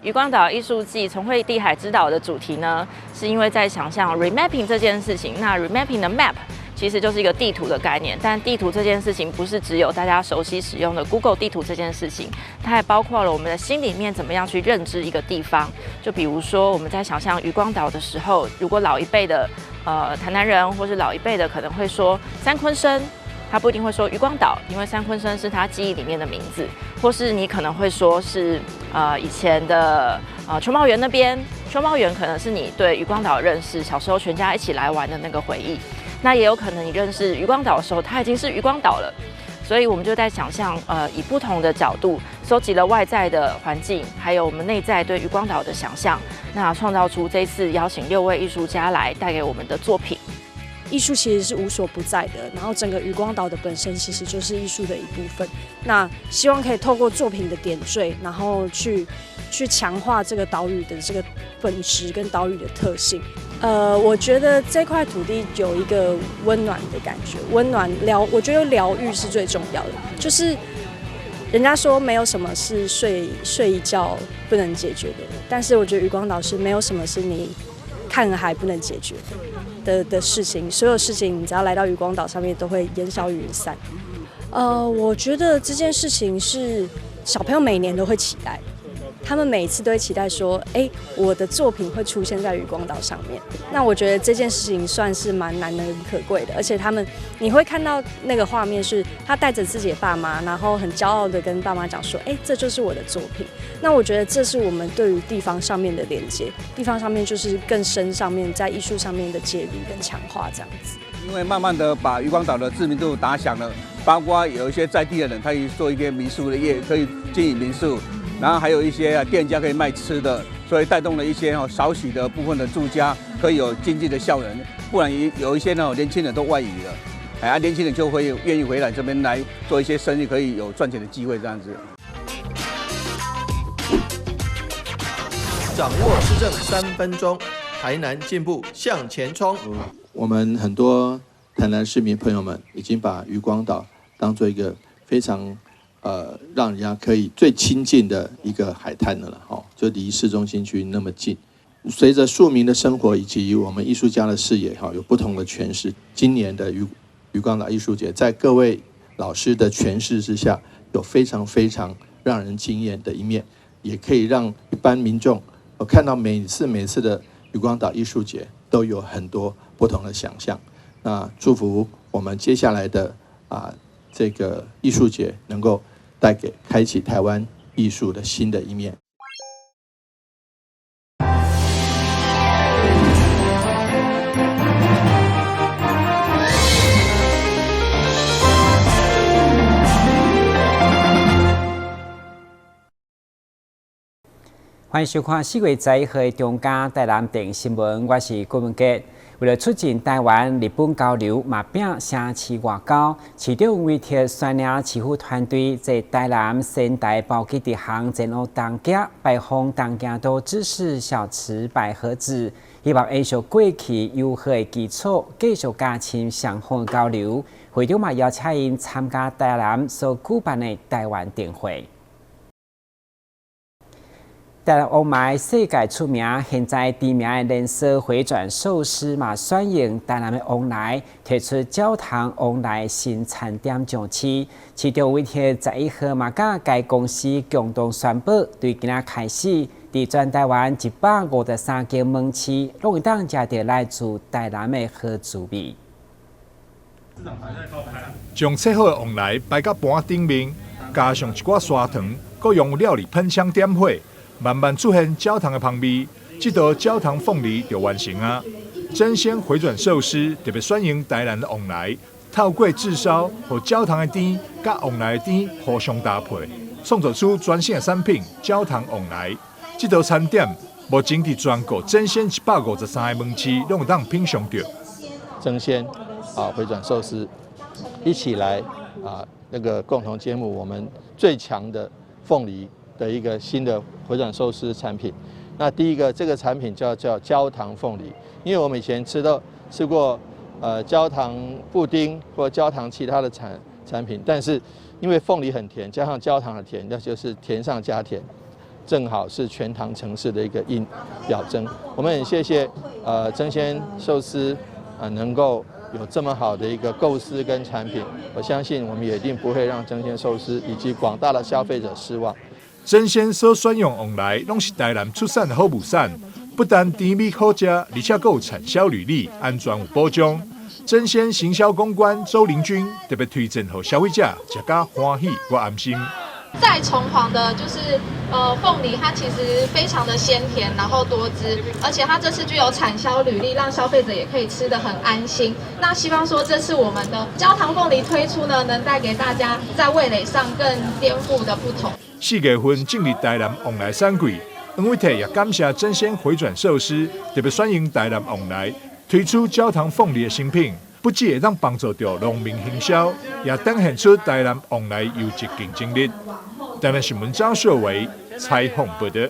漁光島藝術季重繪地海之島的主題呢，是因為在想象 remapping 這件事情。那 remapping 的 map 其實就是一個地圖的概念，但地圖這件事情不是只有大家熟悉使用的 Google 地圖這件事情，它還包括了我們的心裡面怎麼樣去認知一個地方。就比如說我們在想象漁光島的時候，如果老一輩的台南人或是老一輩的可能會說三鯤鯓，他不一定會說漁光島，因為三鯤鯓是他記憶裡面的名字，或是你可能會說是以前的秋茂園那邊，秋茂園可能是你對漁光島的認識，小時候全家一起來玩的那個回憶。那也有可能你認識漁光島的時候，它已經是漁光島了。所以我們就在想象，以不同的角度收集了外在的環境，還有我們內在對漁光島的想象，那創造出這次邀請6位藝術家來帶給我們的作品。藝術其實是無所不在的，然後整個漁光島的本身其實就是藝術的一部分。那希望可以透過作品的點綴，然後去強化這個島嶼的這個本質跟島嶼的特性。我覺得這塊土地有一個溫暖的感覺，溫暖療，我覺得療癒是最重要的。就是人家說沒有什麼是睡一覺不能解決的，但是我覺得漁光島是沒有什麼是你看海不能解決的事情，所有事情你只要來到漁光島上面，都會煙消雲散。我覺得這件事情是小朋友每年都會期待，他們每次都會期待說，欸，我的作品會出現在漁光島上面。那我覺得這件事情算是蠻難能可貴的，而且他們你會看到那個畫面，是他帶着自己的爸媽，然後很驕傲的跟爸媽講說，欸，這就是我的作品。那我覺得這是我們對於地方上面的連接，地方上面就是更深上面在藝術上面的介入跟強化這樣子。因為慢慢的把漁光島的知名度打響了，包括有一些在地的人，他可以做一些民宿的業，可以經營民宿，然後還有一些店家可以賣吃的，所以帶動了一些少許的部分的住家可以有經濟的效能。不然有一些呢年輕人都外移了，哎，年輕人就會願意回來這邊來做一些生意，可以有賺錢的機會這樣子。掌握市政3分鐘，台南進步向前衝。我們很多台南市民朋友們已經把漁光島當做一個非常讓人家可以最親近的一個海灘的了，就離市中心區那麼近。隨着庶民的生活以及我們藝術家的視野，有不同的詮釋。今年的漁光島藝術節，在各位老師的詮釋之下，有非常非常讓人驚豔的一面，也可以讓一般民眾看到每次每次的漁光島藝術節都有很多不同的想象。那祝福我們接下來的這個藝術節能夠帶給開啟台灣藝術的新的一面。歡迎收看4月11號的中嘉台南電新聞，我是郭文傑。為了促進台灣日本交流，嘛拼城市外交，市長委託宣領市府團隊在台南仙台包機直航前往東京拜訪東京都知事小池百合子，希望延續過去友好的基礎，繼續加深雙方交流。會長嘛邀請𪜶參加台南所舉辦的台灣燈會。台南王糜世界出名，現在知名的連鎖迴轉壽司嘛，選用台南的旺來推出焦糖旺來新餐點上市。市長委託11號嘛，佮該公司共同宣布，對今仔開始，佇全台灣153間門市，攏會當食著來自台南的好滋味。將切好的旺來擺到盤頂面，加上一寡砂糖，閣用料理噴槍點火。慢慢出現焦糖的香味，這道焦糖鳳梨就完成啊！爭鮮迴轉壽司特別選用台南的旺來，透過炙燒，予焦糖的甜佮旺來的甜互相搭配，創造出全新的產品——焦糖旺來。這道餐點目前佇全國爭鮮153個門市攏會當品嚐著。爭鮮迴轉壽司一起來那個共同揭幕我們最強的鳳梨的一個新的迴轉壽司產品。那第一個這個產品叫焦糖鳳梨，因為我們以前吃過焦糖布丁或焦糖其他的產品，但是因為鳳梨很甜，加上焦糖的甜，那就是甜上加甜。正好是全糖城市的一个印表征。我们很谢谢争鲜寿司能够有这么好的一个构思跟产品，我相信我们也一定不会让争鲜寿司以及广大的消费者失望。争鲜所选用旺来拢是台南出产的好物产，不但甜美好食，而且阁有产销履历，安全有保障。争鲜行销公关周玲君特别推荐予消费者食甲欢喜阁安心。再重黄的就是凤梨，它其实非常的鲜甜，然后多汁，而且它这次具有产销履历，让消费者也可以吃得很安心。那希望说这次我们的焦糖凤梨推出呢，能带给大家在味蕾上更颠覆的不同。4月份进入台南旺来产季，黄伟哲也感谢争鲜回转寿司特别选用台南旺来推出焦糖凤梨的新品，不只会当帮助著农民行销，也展现出台南旺来优质竞争力。台南新闻张秀维采访报道。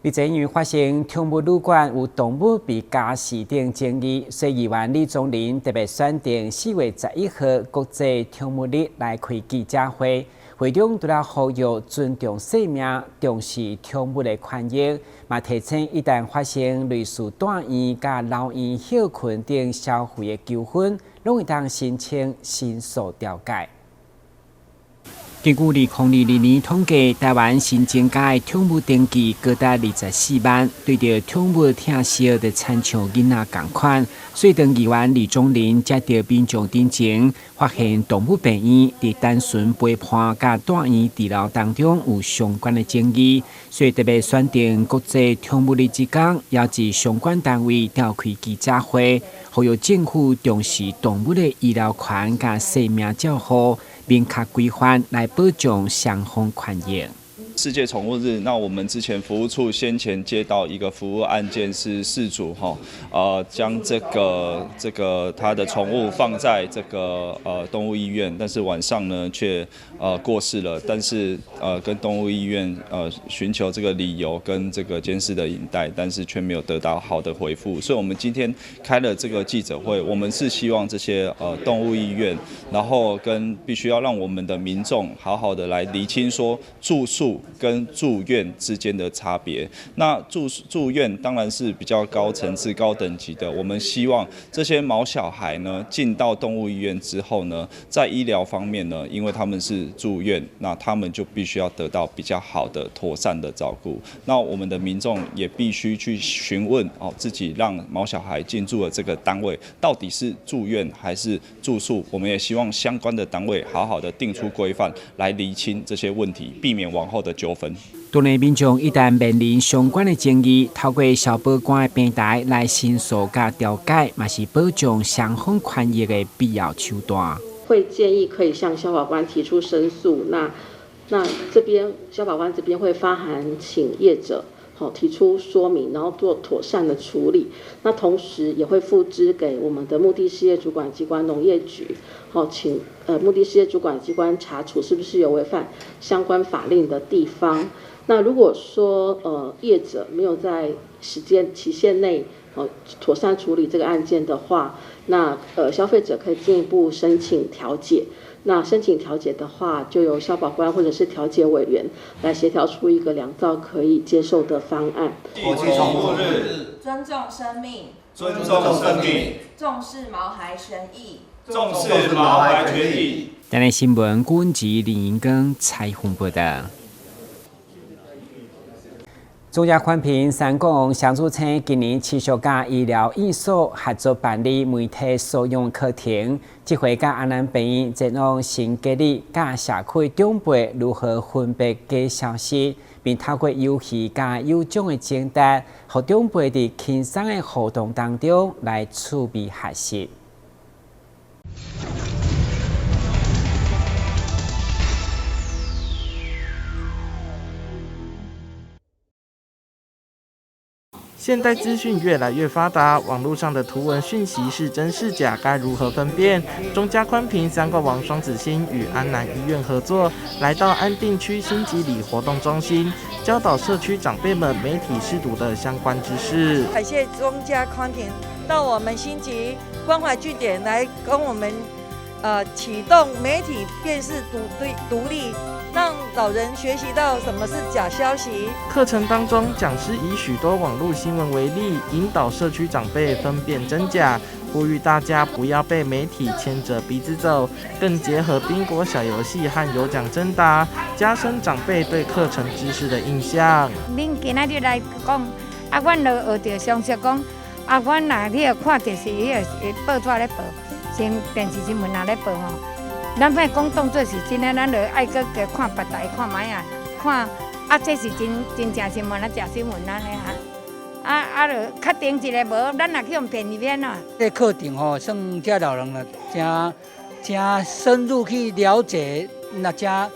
日前因为发生宠物旅馆有动物被家饲等争议，所以议员李宗霖特别选定4月11号国际宠物日来开记者会，会中除了呼吁尊重生命、重视宠物的权益，嘛提醒一旦发生类似住院佮留院歇睏等消费的纠纷，拢会当申请申诉调解。根据2022年统计，台湾新增加的宠物登记高达24万，对著宠物疼惜就亲像囡仔仝款。所以当议员李宗霖接著民众陈情，发现动物病院伫单纯陪伴佮住院治疗当中有相关的争议，所以特别选定国际宠物日这天，邀集相关单位召开记者会，呼吁政府重视动物的医疗权佮生命照护。明确规范来保障双方权益。世界宠物日，那我们之前服务处先前接到一个服务案件，是事主将这个他的宠物放在这个动物医院，但是晚上呢却过世了，但是跟动物医院寻求这个理由跟这个监视的影带，但是却没有得到好的回复，所以我们今天开了这个记者会，我们是希望这些动物医院，然后跟必须要让我们的民众好好的来厘清说住宿跟住院之间的差别。那住院当然是比较高层次、高等级的。我们希望这些毛小孩呢，进到动物医院之后呢，在医疗方面呢，因为他们是住院，那他们就必须要得到比较好的、妥善的照顾。那我们的民众也必须去询问哦，自己让毛小孩进驻的这个单位到底是住院还是住宿。我们也希望相关的单位好好的定出规范，来厘清这些问题，避免往后的纠纷。当地民众一旦面临相关的争议，透过消保官的平台来申诉佮调解，嘛是保障双方权益的必要手段。会建议可以向消保官提出申诉，那这边消保官这边会发函请业者提出说明，然后做妥善的处理。那同时也会付之给我们的目的事业主管机关农业局，请目的事业主管机关查处是不是有违反相关法令的地方。那如果说业者没有在时间期限内妥善处理这个案件的话，那消费者可以进一步申请调解。那申请调解的话，就由消保官或者是调解委员来协调出一个两造可以接受的方案。国际宠物日，尊重生命，尊重生命，重视毛孩权益，重视毛孩权益。台南新闻，郭吉林英庚采访报道。中嘉宽频三公双子星今年持续佮医疗院所合作办理媒体素养课程，这回佮安南病院前往新隔离佮社区长辈如何分辨假消息，并透过游戏佮有奖的奖单，予长辈伫轻松的互动当中来趣味学习。现代资讯越来越发达，网络上的图文讯息是真是假，该如何分辨？中嘉宽频三冠王双子星与安南医院合作，来到安定区新吉里活动中心，教导社区长辈们媒体识读的相关知识。感谢中嘉宽频到我们新吉关怀据点来跟我们，启动媒体辨识独立讓老人學習到什麼是假消息。課程當中，講師以許多網路新聞為例，引導社區長輩分辨真假，呼籲大家不要被媒體牽着鼻子走。更結合賓果小遊戲和有獎徵答，加深長輩對課程知識的印象。恁今仔日來講，啊，阮就學著常識講，啊，阮若彼個看電視，彼個報紙咧報，新電視新聞若咧報吼。咱欲講當做是真的，咱就愛閣加看別台看覓仔，看啊，這是真真正新聞啊，假新聞按呢啊，啊啊，就確定一下無，咱若去予騙入免啊。這課程吼，算遮老人啊，誠誠深入去了解，若誠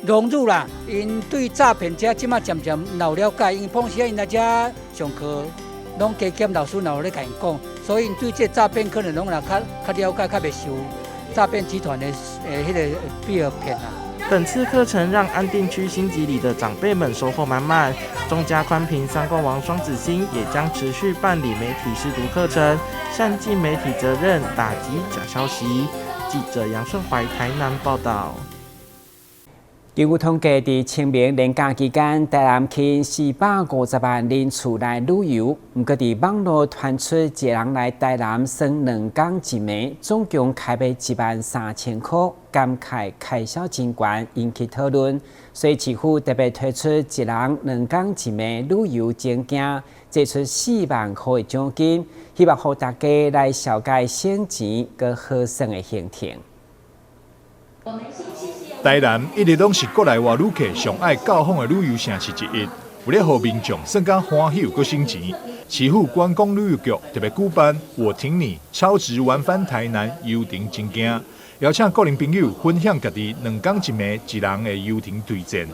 融入啦。𪜶對詐騙者這馬漸漸有了解，因為平時𪜶來遮上課，攏加減老師若有咧共𪜶講，所以𪜶對這詐騙可能攏若較較了解，較袂受詐騙集團的彼個比較騙啊。本次課程讓安定區辛吉里的長輩們收穫滿滿。中嘉寬頻三冠王雙子星也將持續辦理媒體識讀課程，善盡媒體責任，打擊假消息。記者楊順懷台南報道。根據統計，佇清明連假期間，台南去450萬人次來旅遊。毋過，佇網路傳出一個人來台南耍兩工一暝，總共開欲1萬3千箍，感慨開銷真懸，引起討論。所以市府特別推出一人兩工一暝旅遊情境，祭出4萬箍的獎金，希望予大家來消解省錢閣好耍的行程。台南一直攏是國內外旅客上愛到訪的旅遊城市之一。為了予民眾耍甲歡喜又閣省錢，市府觀光旅遊局特別舉辦“我挺你超值玩翻台南”遊程情境，邀請個人朋友分享家己兩工一暝一人的遊程推薦，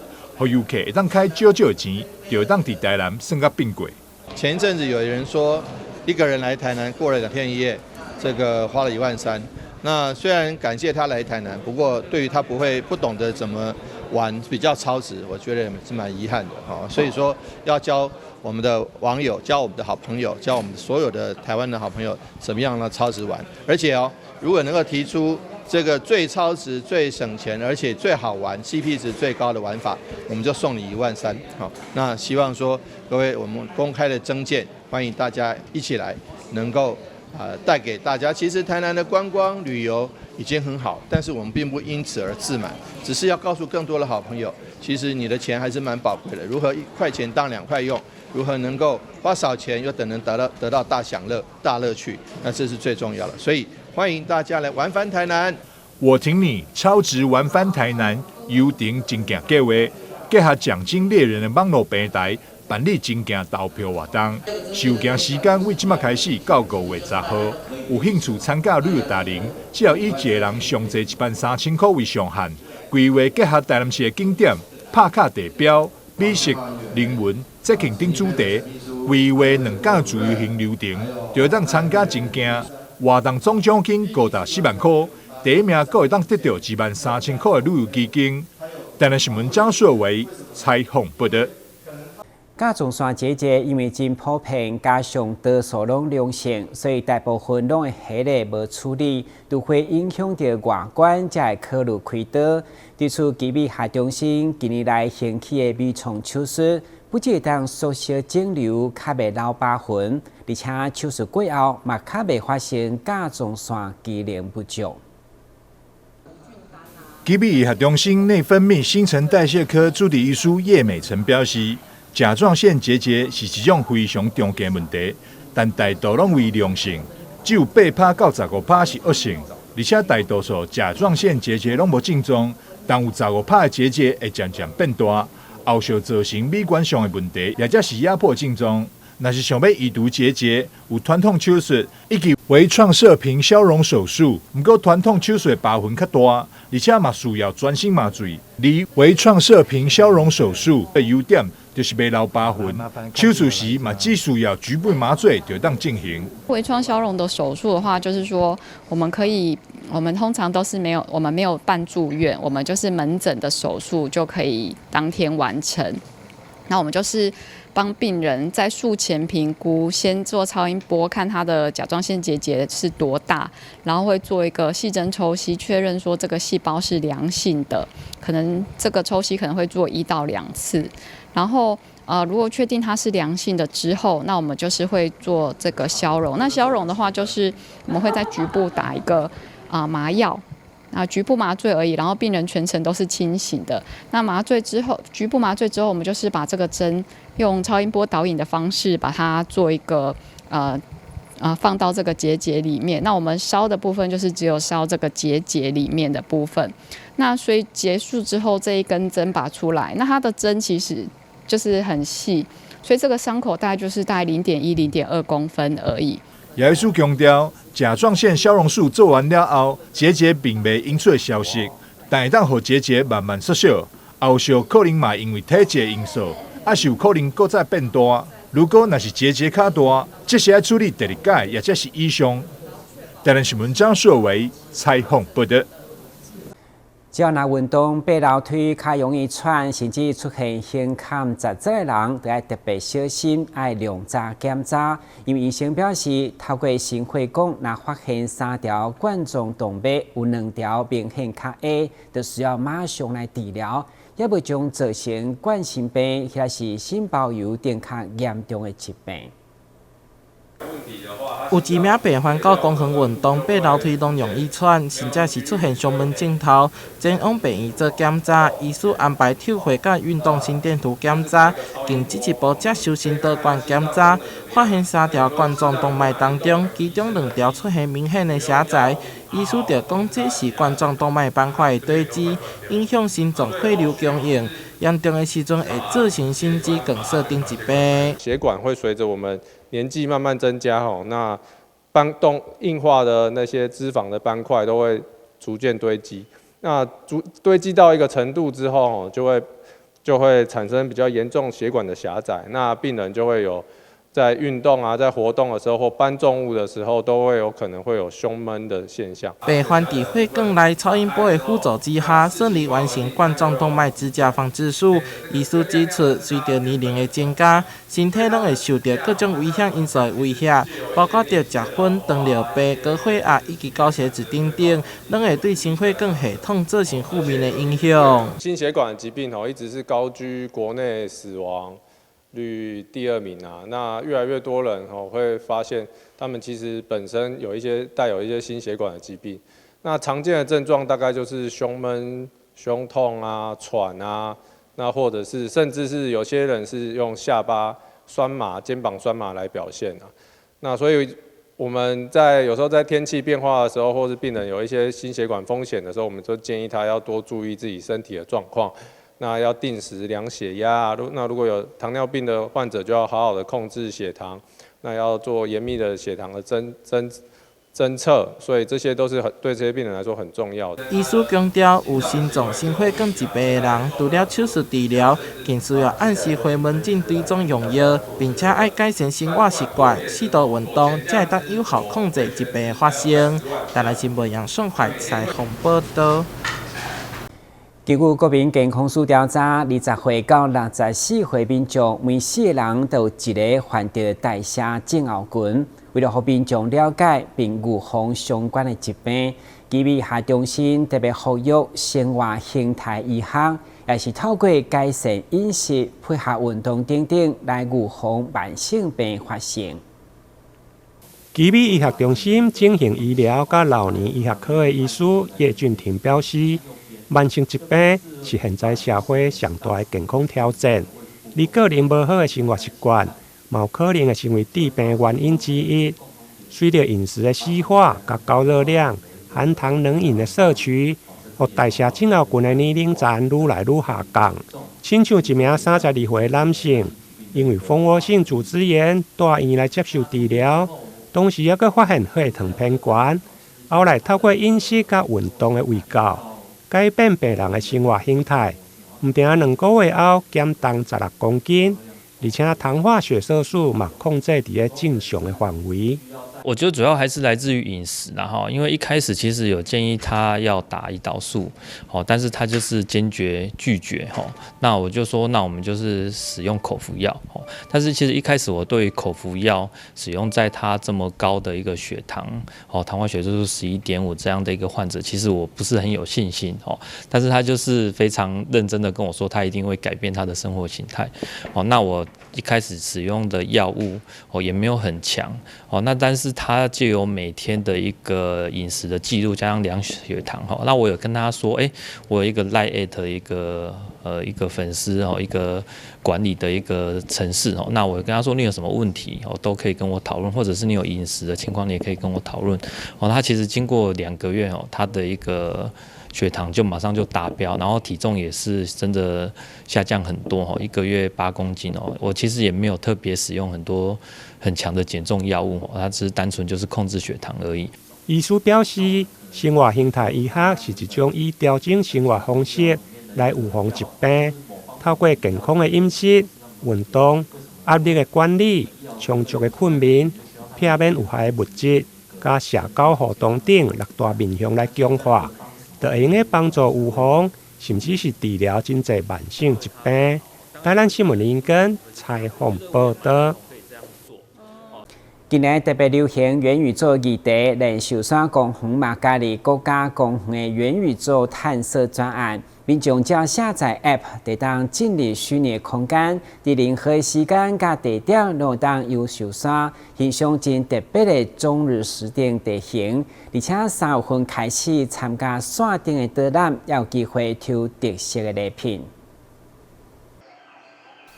予遊客會當開少少的錢，就會當佇台南耍甲變過。前一陣子有人說，一個人來台南過了2天1夜，這個花了1萬3。那雖然感謝他來台南，不過對於他不會不懂得怎麼玩比較超值，我覺得是蠻遺憾的哈。所以說要教我們的網友，教我們的好朋友，教我們所有的台灣的好朋友，怎麼樣呢超值玩？而且哦，如果能夠提出這個最超值、最省錢，而且最好玩、CP 值最高的玩法，我們就送你1萬3。好，那希望說各位，我們公開的徵件，歡迎大家一起來，能夠。啊，帶給大家，其實台南的觀光旅遊已經很好，但是我們並不因此而自滿，只是要告訴更多的好朋友，其實你的錢還是蠻寶貴的，如何一塊錢當兩塊用，如何能夠花少錢又等能得到大享樂、大樂趣，那這是最重要的。所以歡迎大家來玩翻台南。我挺你，超值玩翻台南，遊程情境計劃，結合獎金獵人的網路平台。辦理情境投票活動，收件時間為這馬開始到5月10號。有興趣參加旅遊達人，只要以一個人上濟1萬3千箍為上限，規劃結合台南市的景點、拍卡地標、美食、人文、節慶等主題，規劃兩工自由行流程，就會當參加情境活動總獎金高達4萬箍，第一名閣會當得著1萬3千箍的旅遊基金。台南新聞張碩偉採訪報導。甲狀腺結節因為真普遍，加上多數攏良性，所以大部分攏會下咧無處理，都會影響著外觀，才會考慮開刀。對此，奇美醫學中心近年來興起的微創手術，不只會當縮小腫瘤，較袂留疤痕，而且手術過後嘛較袂發生甲狀腺機能不足。奇美醫學中心內分泌新陳代謝科助理醫師葉美成表示，甲狀腺結節是一種非常常見問題，但大多攏為良性，只有8趴到15趴是惡性，而且大多數甲狀腺結節攏無症狀，但有十五趴的結節會漸漸變大，後續造成美觀上的問題，也則是壓迫症狀。若是想欲移除結節，有傳統手術以及微創射頻消融手術。毋過傳統手術疤痕較大，而且嘛需要全身麻醉。而微創射頻消融手術的優點就是袂留疤痕，手術時嘛只需要局部麻醉就當進行。微創消融的手術的話，就是說我們可以，我們通常都是沒有，我們沒有辦住院，我們就是門診的手術就可以當天完成。那我們就是幫幫病人在術前評估，先做超音波看他的甲狀腺結節是多大，然後會做一個細針抽吸，確認說這個細胞是良性的，可能這個抽吸可能會做1到2次，然後如果確定它是良性的之後，那我們就是會做這個消融。那消融的話，就是我們會在局部打一個麻藥。啊，局部麻醉而已，然後病人全程都是清醒的。那麻醉之後，局部麻醉之後，我們就是把這個針用超音波導引的方式，把它做一個放到這個結節裡面。那我們燒的部分就是只有燒這個結節裡面的部分。那所以結束之後，這一根針拔出來，那它的針其實就是很細，所以這個傷口大概就是大概0.1、0.2公分而已。葉醫師強調，甲狀腺消融術做完了後，結節並袂因此消失，但會當予結節慢慢縮小，後續可能嘛因為體質因素，抑是有可能閣再變大。如果若是結節較大，這是愛處理第二擺，抑或是以上。台南新聞張碩維採訪報導。只要若運動爬樓梯較容易喘，甚至出現胸坎窒息的人，就愛特別小心，愛量早檢查。因為醫生表示，透過心血管若發現三條冠狀動脈有兩條明顯較狹，就需要馬上來治療，猶未將造成冠心病抑是心包炎等較嚴重的疾病。有一名病患到公園運動，爬樓梯攏容易喘，甚至是出現胸悶症頭，前往病院做檢查，醫師安排抽血佮運動心電圖檢查，更進一步才修心導管檢查，發現三條冠狀動脈當中，其中兩條出現明顯的狹窄，醫師就講這是冠狀動脈斑塊的堆積，影響心臟血流供應，嚴重的時陣會造成心肌梗塞等疾病。血管會隨著我們年紀慢慢增加，吼，那斑動硬化的那些脂肪的斑塊都會逐漸堆積，那逐堆積到一個程度之後，就會產生比較嚴重血管的狹窄，那病人就會有在運動啊，在活動的時候或搬重物的時候，都會有可能會有胸悶的現象。病患佇血管內超音波的輔助之下，順利完成冠狀動脈支架放置術。醫師指出，隨著年齡的增加，身體攏會受著各種危險因素的威脅，包括著食薰、糖尿病、高血壓以及高血脂等等，攏會對心血管系統造成負面的影響。心血管疾病哦，一直是高居國內死亡率第二名啊，那越來越多人哦會發現，他們其實本身有一些帶有一些心血管的疾病。那常見的症狀大概就是胸悶、胸痛啊、喘啊，那或者是甚至是有些人是用下巴酸麻、肩膀酸麻來表現啊。那所以我們在有時候在天氣變化的時候，或是病人有一些心血管風險的時候，我們就建議他要多注意自己身體的狀況。那要定時量血壓，那如果有糖尿病的患者，就要好好的控制血糖，那要做嚴密的血糖的偵測，所以這些都是很對這些病人來說很重要的。醫師強調，有心臟心血管疾病的人，除了手術治療，更需要按時回門診追蹤用藥，並且愛改善生活習慣，適度運動，才會當有效控制疾病的發生。台南新聞楊順懷採訪報導。根據國民健康署調查，20歲到64歲民眾，每四個人都有一個患著代謝症候群。為了予民眾了解並預防相關的疾病，奇美醫學中心特別呼籲生活形態醫學，也是透過改善飲食、配合運動等等，來預防慢性病發生。奇美醫學中心整形醫療佮老年醫學科的醫師葉俊廷表示，慢性疾病是現在社會上大的健康挑戰，而個人無好的生活習慣，嘛有可能會成為致病原因之一。隨著飲食的西化、佮高熱量、含糖冷飲的攝取，予代謝症候群的年齡層愈來愈下降。親像一名32歲男性，因為蜂窩性組織炎，蹛院來接受治療，同時猶閣發現血糖偏懸，後來透過飲食佮運動的衛教，改變病人的生活形態，毋定2個月後減重16公斤，而且糖化血色素嘛控制佇咧正常的範圍。我覺得主要還是來自於飲食啦，哈，因為一開始其實有建議他要打胰島素，哦，但是他就是堅決拒絕，哈，那我就說，那我們就是使用口服藥，哦，但是其實一開始我對口服藥使用在他這麼高的一個血糖，哦，糖化血色素11.5這樣的一個患者，其實我不是很有信心，哦，但是他就是非常認真的跟我說，他一定會改變他的生活形態，哦，那我一開始使用的藥物，哦，也沒有很強，哦，那但是他就有每天的一個飲食的記錄，加上量血糖哈。那我有跟他說，欸，我有一個 LINE@ 的一個粉絲哦，一個管理的一個程式哦。那我跟他說，你有什麼問題哦，都可以跟我討論，或者是你有飲食的情況，你也可以跟我討論。哦，他其實經過2個月哦，他的一個血糖就馬上就達標，然後體重也是真的下降很多哦，1個月8公斤哦。我其實也沒有特別使用很多很強的減重藥物，它只是單純就是控制血糖而已。醫師表示，生活形態醫學是一種以調整生活方式來預防疾病，透過健康的飲食、運動、壓力的管理、充足的睏眠、避免有害的物質、佮社交互動等六大面向來強化，就會用得幫助預防，甚至是治療真濟慢性疾病。台南新聞林根採訪報道。近年特別流行元宇宙議題，連壽山公園嘛加入國家公園的元宇宙探索專案，民眾只要下載 App，就當進入虛擬空間，佇任何時間佮地點，攏會當遊壽山，欣賞真特別的鐘乳石頂地形。而且3月份開始參加線頂的導覽，也有機會抽特色的禮品。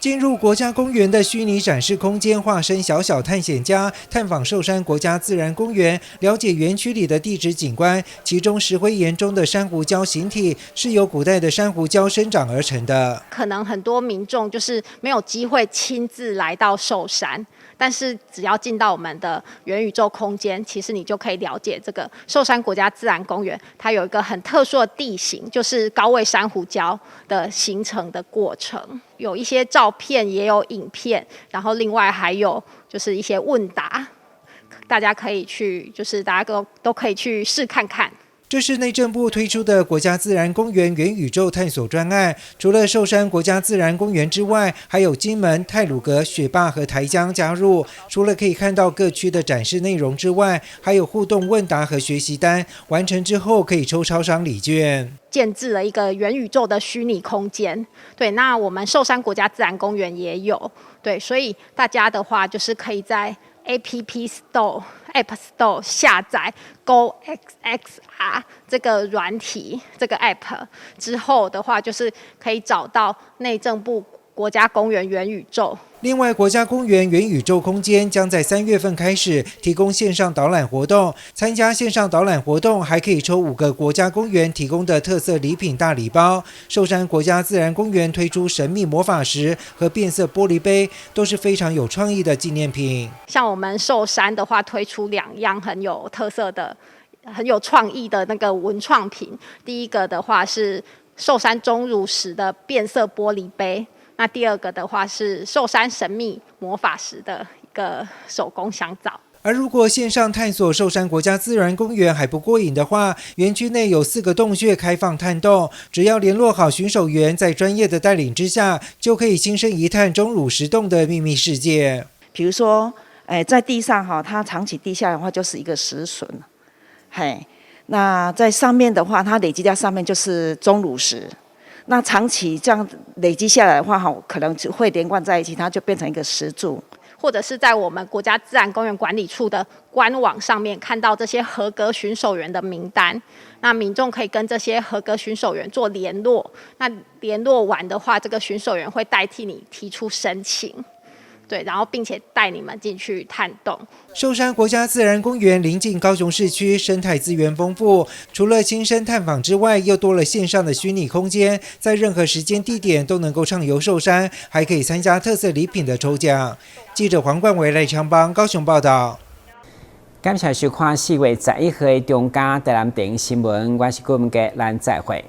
進入國家公園的虛擬展示空間，化身小小探險家，探訪壽山國家自然公園，了解園區裡的地質景觀。其中石灰岩中的珊瑚礁形體是由古代的珊瑚礁生長而成的。可能很多民眾就是沒有機會親自來到壽山，但是只要進到我們的元宇宙空間，其實你就可以了解這個壽山國家自然公園，它有一個很特殊的地形，就是高位珊瑚礁的形成的過程。有一些照片，也有影片，然後另外還有就是一些問答，大家可以去，就是大家都可以去試看看。這是內政部推出的國家自然公園元宇宙探索專案，除了壽山國家自然公園之外，還有金門、太魯閣、雪霸和台江加入。除了可以看到各區的展示內容之外，還有互動問答和學習單，完成之後可以抽超商禮券。建置了一個元宇宙的虛擬空間，對，那我們壽山國家自然公園也有，對，所以大家的話就是可以在 App Store、App Store 下載 Go XXR 這個軟體，這個 App 之後的話，就是可以找到內政部國家公園元宇宙。另外，國家公園元宇宙空間將在3月份開始提供線上導覽活動。參加線上導覽活動，還可以抽5個國家公園提供的特色禮品大禮包。壽山國家自然公園推出神秘魔法石和變色玻璃杯，都是非常有創意的紀念品。像我們壽山的話，推出兩樣很有特色的、很有創意的那個文創品。第一個的話是壽山鐘乳石的變色玻璃杯。那第二個的話是壽山神秘魔法石的一個手工香皂。而如果線上探索壽山國家自然公園還不過癮的話，園區內有4個洞穴開放探洞，只要聯絡好巡守員，在專業的帶領之下，就可以親身一探鐘乳石洞的秘密世界。比如說，在地上哈，它長期地下的話就是一個石筍，嘿，那在上面的話，它累積在上面就是鐘乳石。那長期這樣累積下來的話，哈，可能就會連貫在一起，它就變成一個石柱。或者是在我們國家自然公園管理處的官網上面看到這些合格巡守員的名單，那民眾可以跟這些合格巡守員做聯絡。那聯絡完的話，這個巡守員會代替你提出申請。對，然後並且帶你們進去探洞。壽山國家自然公園鄰近高雄市區，生態資源豐富。除了親身探訪之外，又多了線上的虛擬空間，在任何時間地點都能夠暢遊壽山，還可以參加特色禮品的抽獎。記者黃冠偉、賴昌邦高雄報道。感謝收看4月11號的中嘉台南電新聞，我是郭文傑，咱再會。